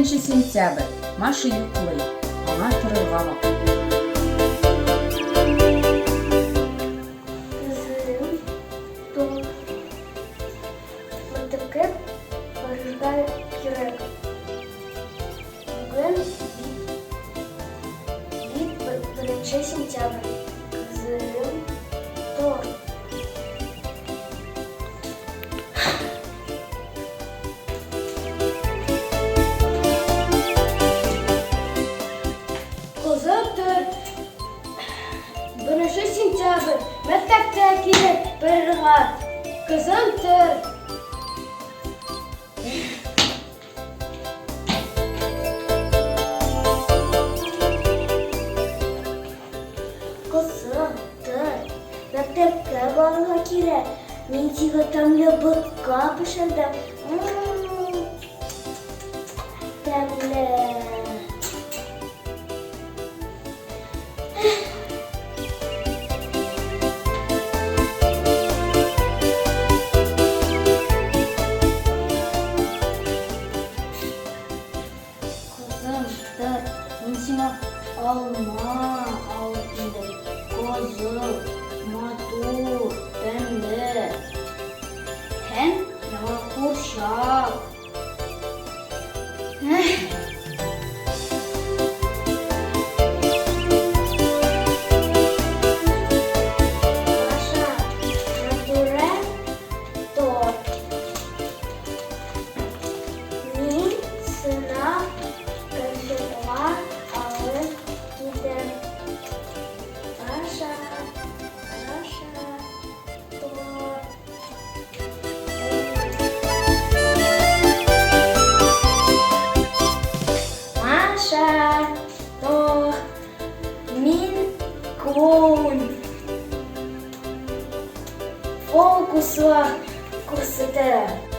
Беренче сентябрь. Маша йоклый. Аңа торырга вакыт. Кызым, тор. Мәктәпкә барырга кирәк. Бүген бит беренче сентябрь. Кызым, тор. Кызым, тор. Беренче сентябрь. Мәктәпкә кирәк барырга. Кызым, тор. Кызым, тор. Мәктәпкә барырга кирәк. Мин сиңа тәмле ботка пешердем. Тәмле. Кызым, тор, мин сиңа алма алып килдем. Кызыл, матур, тәмле. Һәм яңа курчак. Маша, матуррак тор. Мин сиңа конфетлар алып килдем. Маша, Маша, тор. Маша, тор. Мин клоун. Фокуслар күрсәтәм.